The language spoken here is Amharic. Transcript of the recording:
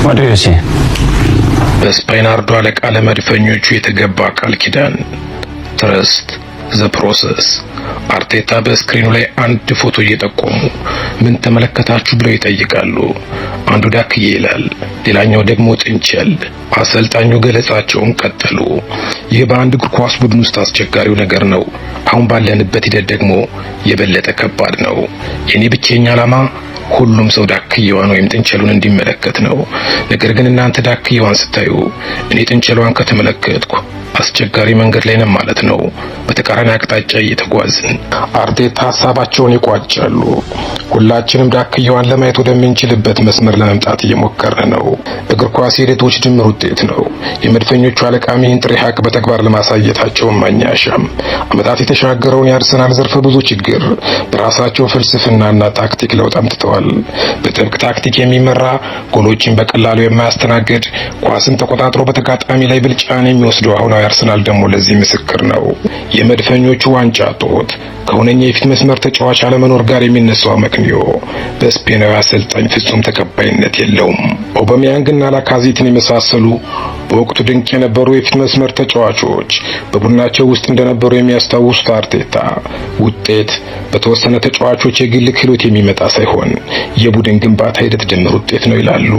What do you see? በስፓይናርዱ አለቃ ለመድፈኞቹ የተገባ ቃል ኪዳን፣ trust the process። አርቴታ በስክሪኑ ላይ አንድ ፎቶ እየጠቆሙ ምን ተመለከታችሁ ብለው ይጠይቃሉ። አንዱ ዳክዬ ይላል፣ ሌላኛው ደግሞ ጥንቸል። አሰልጣኙ ገለጻቸውን ቀጠሉ። ይህ በአንድ እግር ኳስ ቡድን ውስጥ አስቸጋሪው ነገር ነው። አሁን ባለንበት ሂደት ደግሞ የበለጠ ከባድ ነው። የኔ ብቸኛ ዓላማ ሁሉም ሰው ዳክየዋን ወይም ጥንቸሉን እንዲመለከት ነው። ነገር ግን እናንተ ዳክየዋን ስታዩ እኔ ጥንቸሏን ከተመለከትኩ አስቸጋሪ መንገድ ላይ ነን ማለት ነው። በተቃራኒ አቅጣጫ እየተጓዝን። አርቴታ ሀሳባቸውን ይቋጫሉ። ሁላችንም ዳክየዋን ለማየት ወደምንችልበት መስመር ለመምጣት እየሞከርን ነው። እግር ኳስ የሂደቶች ድምር ውጤት ነው። የመድፈኞቹ አለቃም ይህን ጥሬ ሀቅ በተግባር ለማሳየታቸው ማኛሻም ዓመታት የተሻገረውን የአርሰናል ዘርፈ ብዙ ችግር በራሳቸው ፍልስፍናና ታክቲክ ለውጥ አምጥተዋል። በጥብቅ ታክቲክ የሚመራ፣ ጎሎችን በቀላሉ የማያስተናግድ፣ ኳስን ተቆጣጥሮ በተጋጣሚ ላይ ብልጫን የሚወስደው አሁናዊ አርሰናል ደግሞ ለዚህ ምስክር ነው። የመድፈኞቹ ዋንጫ እጦት ከሁነኛ የፊት መስመር ተጫዋች አለመኖር ጋር የሚነሳው አመክንዮ በስፔናዊ አሰልጣኝ ፍጹም ተቀባይነት የለውም። ኦባሜያንግና ላካዜትን የመሳሰሉ በወቅቱ ድንቅ የነበሩ የፊት መስመር ተጫዋቾች በቡድናቸው ውስጥ እንደነበሩ የሚያስታውሱት አርቴታ ውጤት በተወሰነ ተጫዋቾች የግል ክህሎት የሚመጣ ሳይሆን የቡድን ግንባታ ሂደት ድምር ውጤት ነው ይላሉ።